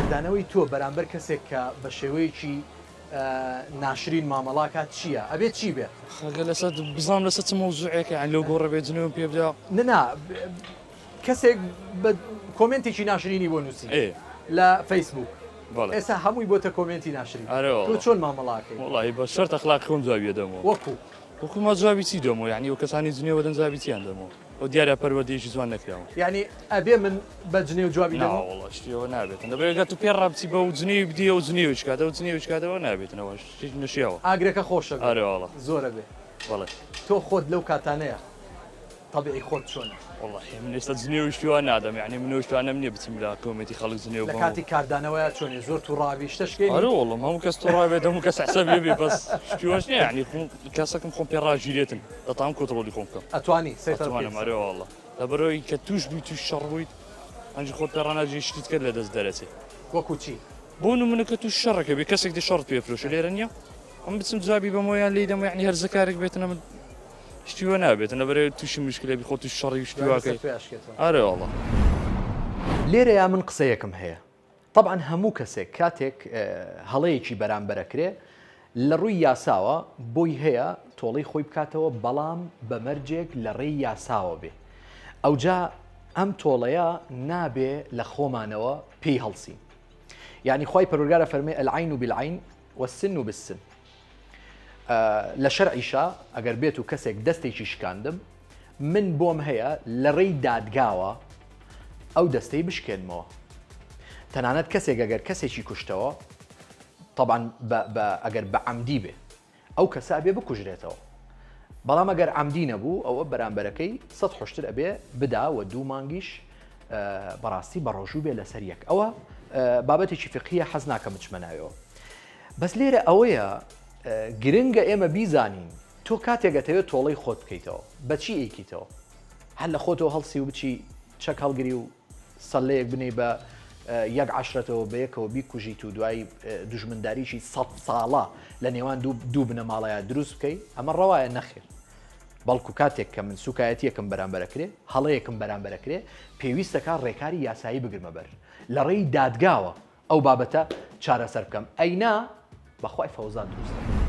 کاردانەوەی تۆ بەرامبەر کەسێک کە بە شێوەیەکی ناشرین مامەڵاکات چییە؟ ئەبێ چی بێت؟ خەگە لەسەر بزانم لەسەر چ مەوزوعێکە یان لەو گۆڕە بێ جنێوم پێ بدا. نەنا کەسێک بە کۆمێنتێکی ناشرینی بۆ نووسی لە فەیسبووک ئێستا هەمووی بۆتە کۆمێنتی ناشرین تۆ چۆن مامەڵاکەی؟ وەڵاهی بە شەرت ئەخلاقی خۆم جوابی ئەدەمەوە. وەکو؟ وەکو ما جوابی چی دەمەوە یانی ئەو کەسانەی جنێو ئەدەن جوابی چیان دەمەوە؟ ئەو دیارە پەروەردەیەکی جوان نەکراوە. یانی ئەبێ من بە جنێو جوابی دەمەوە؟ نا وەڵا شتی ئەوە نابێتن دەبێ گەر تو پێ ڕابچی بەو جنێوی بدی ئەو جنێویش کات ئەو جنێویش کات ئەوە نابێتن ئەوە شتێکی نەشیاوە. ئاگرەکە خۆشە بێ. ئەرێ وەڵا. زۆرە بێ. بەڵێ. تۆ خۆت لەو کاتانەیا تەبعی خۆت چۆنە؟ وەڵاهی من ئێستا جنێوی شتی وا نادەم یانی من ئەو شتانەم نیە بچم لە کۆمێنتی خەڵک جنێو لە بەم. کاتی کاردانەوەیا چۆنی زۆر توڕابی شتە شکێنی؟ ئەرێ وەڵا هەموو کەس توڕابێت هەموو کەس عەسەبی بێ بەس شتی واش نیە یانی خۆم کەسەکم خۆم پێ ڕاگیرێتن دەتوانم کۆنتڕۆڵی خۆم بکەم. ئەتوانی سەیتەرە بکەی ئەتوانم ئەرێ وەڵا لەبەرئەوەی کە توش بووی توش شەڕ بوویت ئەنجی خۆت پێ ڕاناگیری شتی تکەت لە دەست دەرەچێ. وەکو چی؟ بۆ نمونە کە توش شەڕەکە بێ کەسێک دێ شەڕت پێ ئەفرۆشێ لێرە نیە ئەمن بچم جوابی بەمەوە یان لێی دەمەوە یانی هەرزەکارێک بێتن ئەمن شتی وا نابێتن لەبەرئەوەی توشی مشکلە بی خۆ توش شەڕی و شتی دوای واکەی بەسەر تۆی ئەشکێتەوە. ئەرێ وەڵا. لێرەیا من قسەیەکم هەیە تەبعەن هەموو کەسێک کاتێک هەڵەیەکی بەرامبەر ئەکرێ لە ڕووی یاساوە بۆی هەیە تۆڵەی خۆی بکاتەوە بەڵام بە مەرجێک لە ڕێی یاساوە بێ ئەوجا ئەم تۆڵەیە نابێ لە خۆمانەوە پێی هەڵسین یعنی خوای پەروەردگار ئەفەرمێ العین بالعین والسن بالسن لە شەرعیشا ئەگەر بێت و کەسێک دەستێکی شکاندم من بۆم هەیە لە ڕێی دادگاوە ئەو دەستەی بشکێنمەوە تەنانەت کەسێک ئەگەر کەسێکی کوشتەوە طبعا ئەگەر بە عەمدی بێ ئەو کەسە ئەبێ بکوژرێتەوە بەڵام ئەگەر عەمدی نەبوو ئەوە بەرامبەرەکەی سە حشتر ئەبێ بدا و دوو مانگیش بەڕاستی بە ڕۆژوو بێ لەسەر یەک ئەوە بابەتێکی فقهیە حەز ناکەم بچمە ناویەوە بەس لێرە ئەوەیە گرنگە ئێمە بیزانین تۆ کاتێک ئەتەوێت تۆڵەی خۆت بکەیتەوە بەچی ئەیکیتەوە هەر لە خۆتەوە هەڵسی و بچی چەک هەڵگری و سەلەیەک بنێی بە یەک عەشرەتەوە بەیەکەوە بیکوژیت و دوایی دوژمنداریی سەد ساڵە لە نێوان دوو بنەماڵەیا دروست بکەی ئەمە ڕەوایە نەخێر بەڵکو کاتێک کە من سوکایەتیەکم بەرامبەرەکرێ هەڵەیەکم بەرامبەرەکرێ پێویستەکە ڕێکاری یاسایی بگرمە بەر لە ڕێی دادگاوە ئەو بابەتە چارەسەر بکەم ئەینا بەخوای فەوزا دروست دەکەم.